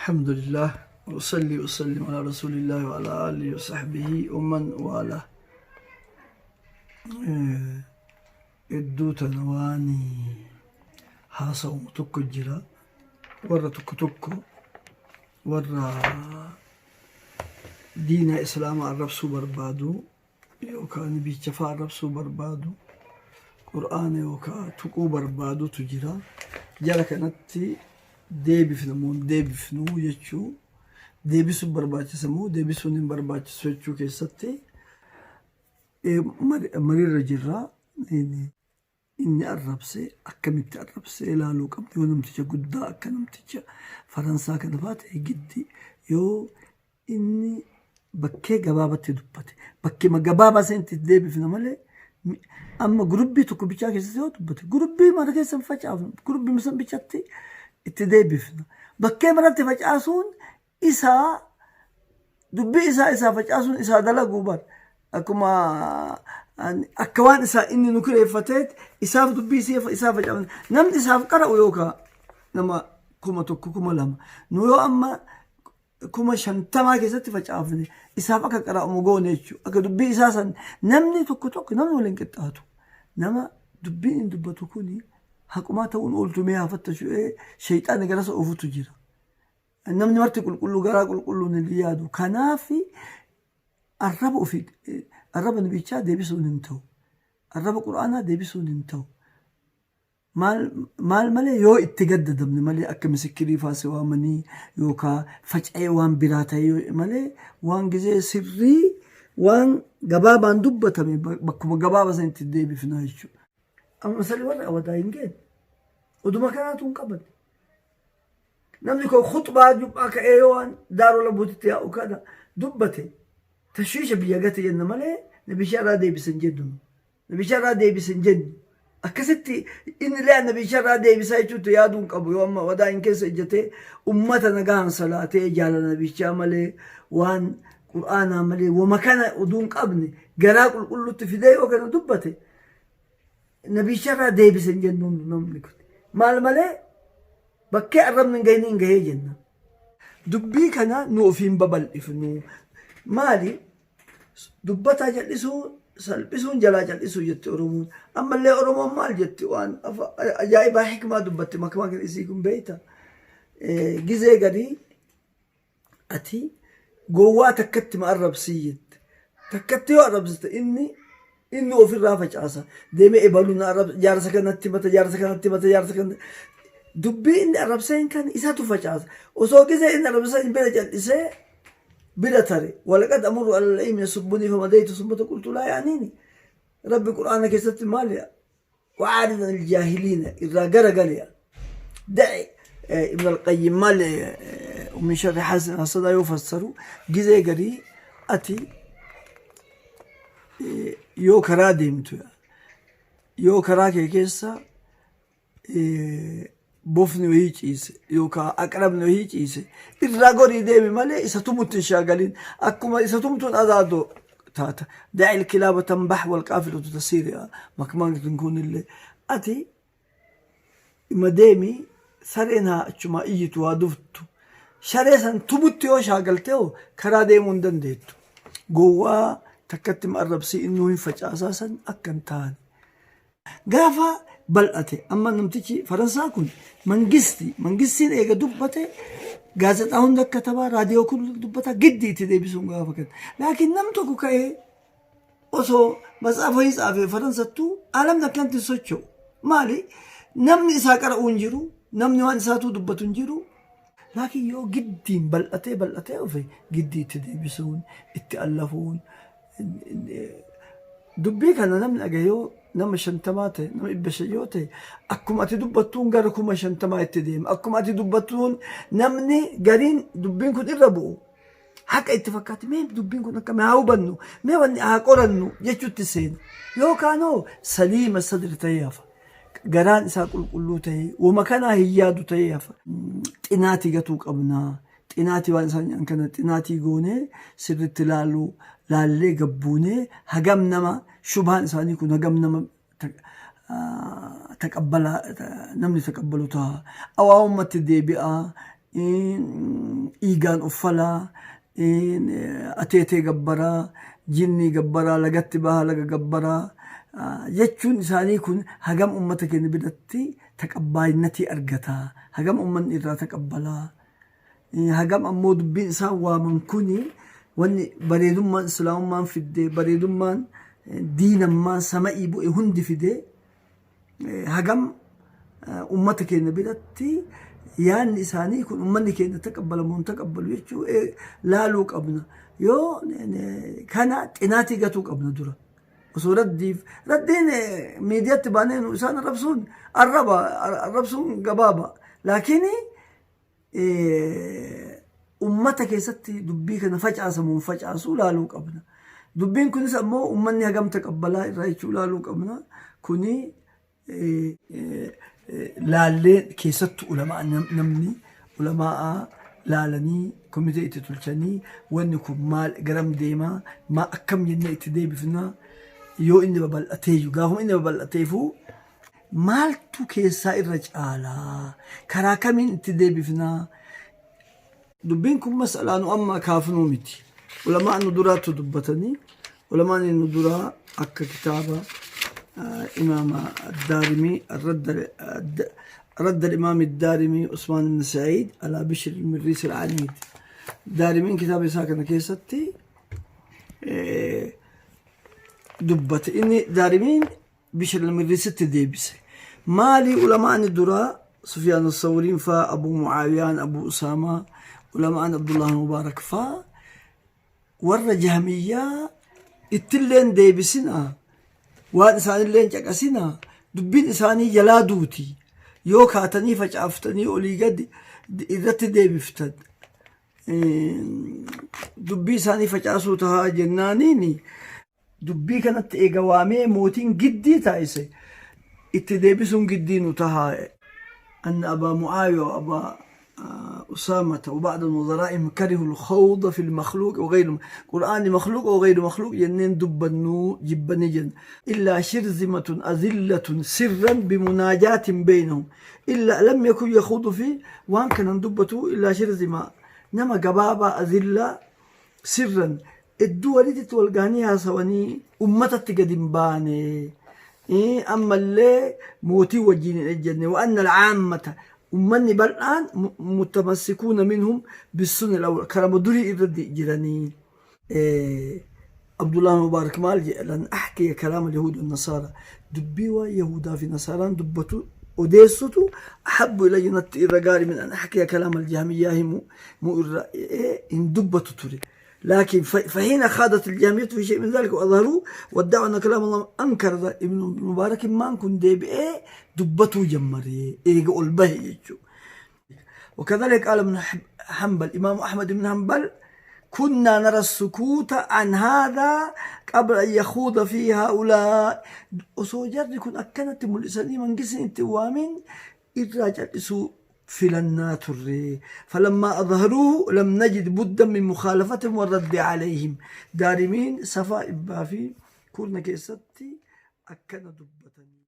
Alhamdulillah usalli usallim ala rasulillahi wa ala alihi wa sahbihi wa man wala. Hedduu tana waan haasa'umu tokko jira. Warra tokko tokko warra diina islaama arrabsuu barbaadu yookaan biicha fa'aa arrabsuu barbaadu qur'aana yookaan tuquu barbaadutu jira. Jara kanatti deebifna moo hin deebifnu jechuu deebisuun barbaachisa moo deebisuun hin barbaachisu jechuu keessatti mariirra jirra. Inni arrabse akkamitti arrabse ilaaluu qabna. Yoo namticha guddaa akka namticha Faransaa kana fa'aa ta'e giddi yoo inni bakkee gabaabatti dubbate bakkeema gabaabaa sanitti deebifna malee amma gurubbii tokko bichaa keessatti yoo dubbate gurubbii mara keessa hin facaafnu gurubbii san bichatti itti deebifna. Bakkee maratti facaasuun isaa dubbii isaa isaa facaasuun isaa dalaguu bar akkuma akka waan isaa inni nu kireeffateet isaaf dubbii isaa facaafna namni isaaf qara'u yookaan nama 1000 2000 nu yoo amma 50,000 keessatti facaafne isaaf akka qara'amu goone jechuudha. Akka dubbii isaa san namni tokko tokko namni waliin qixxaatu. Nama dubbiin hin dubbatu kuni haqumaa ta'uun ooltu mee haa fattashu sheexaanni gara isa oofutu jira. Namni marti qulqulluu garaa qulqulluun hin yaadu. Kanaaf arraba ofii arraba nabichaa deebisuun hin ta'u. Arraba qur'aanaa deebisuun hin ta'u. Maal maal malee yoo itti gaddadamne malee akka misikkirii faa si waamanii yookaa faca'ee waan biraa ta'ee malee waan gizee sirrii waan gabaabaan dubbatame bakkuma gabaabaa sanitti deebifna jechuudha. Amma masalli warra awadaa hin geenne. Oduma kanaatu hin qaban. Namni kun khuxbaa jum'aa ka'ee yoo waan daaroo labuutitti yaa'u kana dubbate tashwiisha biyya gate jenna malee nabisha irraa deebisan jennu. Nabisha irraa deebisan jennu. Akkasitti inni illee nabisha irraa deebisaa jechuutti yaaduu hin qabu yoo amma wadaa hin keessa ejjatee ummata nagaan salaatee jaalala nabichaa malee waan qur'aanaa malee wama kana oduu hin qabne garaa qulqulluutti fidee yoo kana dubbate nabicha irraa deebisan jennuun namni kun. Maal malee bakkee arrabni hin gahin hin gahee jenna. Dubbii kana nu ofiin babal'ifnu. Maali? Dubbataa jal'isuu salphisuun jalaa jal'isuu jetti Oromoon. Ammallee Oromoon maal jetti waan ajaa'ibaa hikmaa dubbatti makmaa kan isii kun beeyta. Gizee garii ati gowwaa takkatti ma arrabsii jette. Takkatti yoo arrabsite inni inni ofirraa facaasa. Deemee ebalu na arrabsa jaarsa kanatti mata jaarsa kanatti mata jaarsa kanatti. Dubbii inni arrabseen kan isatu facaasa. Osoo gizee inni arrabseen bira cal'isee bira tare. Walaqad amurru alal ilmi yasubbunii famadaytu summata qultu laa yaaniini. Rabbi qur'aana keessatti maal jedha? Wa'aarid anil jaahiliina irraa gara galiya. Da'i Ibn al-Qayyim maal min sharri hasidin hasadaa yoo fassaru gizee garii ati yoo karaa deemtu yoo karaa kee keessa bofni wayii ciise yookaan aqrabni wayii ciise irraa gorii deemi malee isa tumutti hin shaagalin akkuma isa tumtuun adaadoo taata daa'il kilaaba tanbax wal qaafilatu tasiiri makmaan kunillee ati ima deemi sareen haa achumaa iyyitu haa duftu sharee san tumutti yoo shaagaltee hoo karaa deemuu hin dandeettu gowwaa takkatti ma arrabsii innuu hin facaasaa san akka hin taane Gaafa bal'ate amma namtichi Faransaa kun mangisti mangistiin eega dubbate gaazexaa hunda katabaa raadiyoo kun dubbata giddi itti deebisuun gaafa kan laakiin nam tokko ka'ee osoo matsaafa wayii tsaafee Faransattuu alamni akkanatti hin socho'u maali namni isaa qara'u hin jiru namni waan isaatuu dubbatu hin jiru laakiin yoo giddiin bal'atee bal'atee dhufe giddii itti deebisuun itti allafuun Dubbii kana namni dhagaye yoo nama 50 ta'e nama 500 yoo ta'e akkuma ati dubbattuun gara 50,000 itti deema. Akkuma ati dubbattuun namni gariin dubbiin kun irra bu'u haqa itti fakkaate mee dubbiin kun akkami haa hubannu mee wanni haa qorannu jechuutti seena. Yookaan hoo saliima sadri ta'ee hafa. Garaan isaa qulqulluu ta'ee wama kanaa hin yaadu ta'ee hafa. Xinaatii gatuu qabnaa. Xinaatii waan isaan jedhan kana xinaatii goonee sirriitti laaluu laallee gabbuunee hagam nama shubhaan isaanii kun hagam nama taqabbala namni taqabbalu ta'a. Awaamumatti deebi'a. Dhiigaan uffalaa, ateetee gabbaraa, jinnii gabbaraa, lagatti bahaa, laga gabbaraa jechuun isaanii kun hagam ummata keenya biratti taqabbaayinnatii argataa, hagam ummanni irraa taqabbalaa, hagam ammoo dubbiin isaan waaman kuni wanni bareedummaan islaamummaan fidde, bareedummaan diinammaan sama'ii bu'e hundi fide, hagam ummata keenya biratti yaanni isaanii kun ummanni keenya taqabbalamu hin taqabbalu jechuu laaluu qabna. Yoo kana xinaatii gatuu qabna dura. Osoo raddiif raddiin miidiyaatti baanee nu isaan arrabsuun arraba arrabsuun gabaaba. Laakiin ummata keessatti dubbii kana facaasamu hin facaasu laaluu qabna. Dubbiin kunis ammoo ummanni hagam taqabbalaa irraa jechuu laaluu qabna. Kuni laallee keessattuu ulamaa namni ulamaa laalanii komitee itti tolchanii wanni kun maal garam deemaa maa akkam jennee itti deebifnaa yoo inni babal'ateeyyu gaafuma inni babal'ateefuu maaltu keessaa irra caalaa karaa kamiin itti deebifnaa. Dubbiin kun mas'alaa nu amma kaafnuu miti. Ulamaan nu duraattu dubbatanii, ulamaan nu duraa akka kitaaba imaama Daarimii رد الإمام الدارمي عثمان بن سعيد على بشر المريس العنيد. دارمين kitaaba isaa kana keessatti dubbate. Inni Daarimiin Bishr al-Mirrisitti deebise. Maali ulamaan duraa Sufyaan al-Sawriin faa, Abu Mucaawiyaan, Abu Usaamaa, ulamaan Abdullah Mubaarak faa warra Jahmiyyaa ittilleen deebisina, waan isaanilleen caqasina, dubbiin isaanii jalaa duuti. Yoo kaatanii facaaftanii olii gadi irratti deebiftan dubbii isaanii facaasuu tahaa jennaaniin dubbii kanatti eega waamee mootiin giddii taasise itti deebisuun giddii nu tahaa. أن أبا معاوية وأبا أسامة وبعض نظرائهم كرهوا الخوض في المخلوق وغير قرآن مخلوق وغير مخلوق jenneen dubbannu jibbani jen إلا شرذمة أذلة سرا بمناجاة بينهم إلا لم يكن يخوض فيه waan kanan dubbatu إلا شرذمة nama gabaabaa أذلة سرا iddoo walitti wal gahanii haasawanii ummatatti gadi hin baane, ammallee mootii wajjin hin ejjenne. وأن العامة ummanni bal'aan متمسكون منهم بالسنة الأول karama durii irra jiranii. Abdullah Mubarak maal jedhe? لن أحكي كلام اليهود والنصارى dubbii waan Yahudaa fi Nasaaraan dubbatu odeessutu أحب إلي natti irra gaarii من أن أحكي كلام الجهمية himu mu irra hin dubbatu ture. لكن فحين خاضت الجهمية في شيء من ذلك وأظهروا وادعوا أن كلام الله أنكر ابن المبارك maan kun deebi'ee dubbatuu jammare eega ol bahe jechuu. وكذلك قال ابن حنبل، إمام أحمد بن حنبل: كنا نرى السكوت عن هذا قبل أن يخوض فيه هؤلاء osoo jarri kun akkanatti mul'isanii mangisni itti waamin irraa cal'isuu filannaa turre. فلما أظهروه لم نجد بدا من مخالفتهم والرد عليهم. Daarimiin safaa 110 keessatti akkana dubbatanii.